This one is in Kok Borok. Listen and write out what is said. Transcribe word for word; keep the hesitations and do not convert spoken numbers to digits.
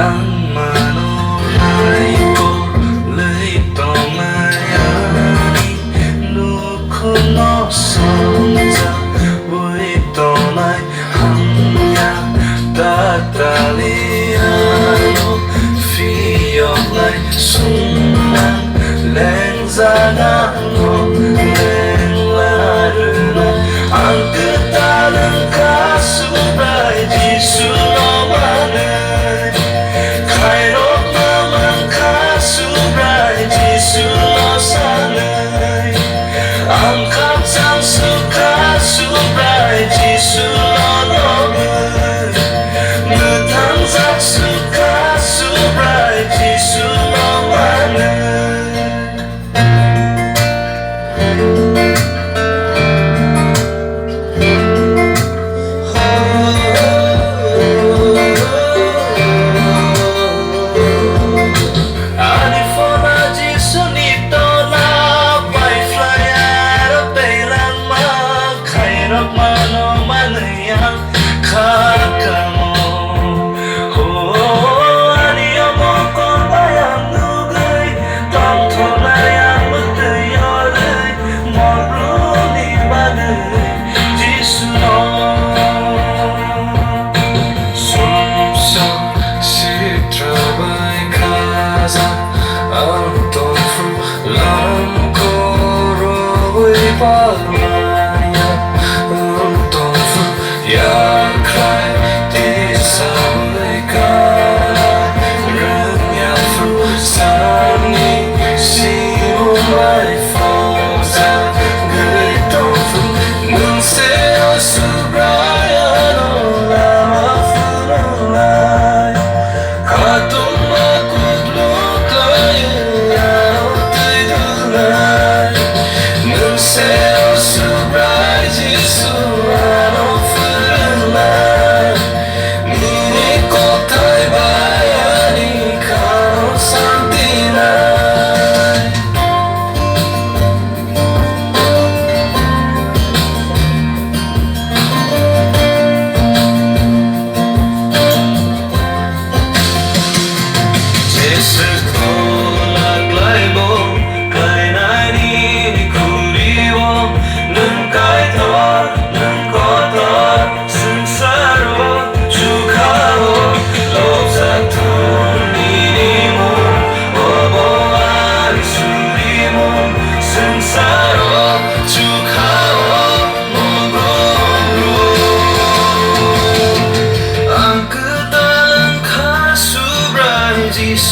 Ang mano nai kolwi tongnai ani dukhuno songjagwi tongnai hamya tatali ano phiyoknai sumang lengjagano lengla rwnai. Ang kwtal wngkha Subrai Jisuno manwi. Khairokma mankha Subrai Jisuno sanwi. Ang khakchang sukha Subrai Jisuno nogwi. Mwthangjak sukha Subrai Jisuno manwi. Ani phola Jisuni tola paiphlai aro tei langma khairok mano manwi ang kha kamo. Ho, ani omo kok bai ang nugwi tongthoknai ang mwtwi yorwi Moroni bagwi Jisuno. Sumsok sitra bai khajak ang tongphru lam korogwi palmaya ang tongphru. Yakhlai tisa bai kha rwngya phru sani simung bai phokjagwi tongphru. Nwng se o Subraiyano lama phunuknai. Khatungma kukluk khlaiwi ano twi dulnai. Nwng se o Subrai Jisu ano phwrwngnai. Nini kokthai bai ani khano santi nai. Jeswk tola klaibo, klainai nini khuri-o, nwng Kaitor, nwng kotor, swngcharo, chukha-o, lobjak thung nini mung, obo ani surimung, swngcharo, chukha-o, mokol rung. Ang kwtal wngkha Subrai Jisu.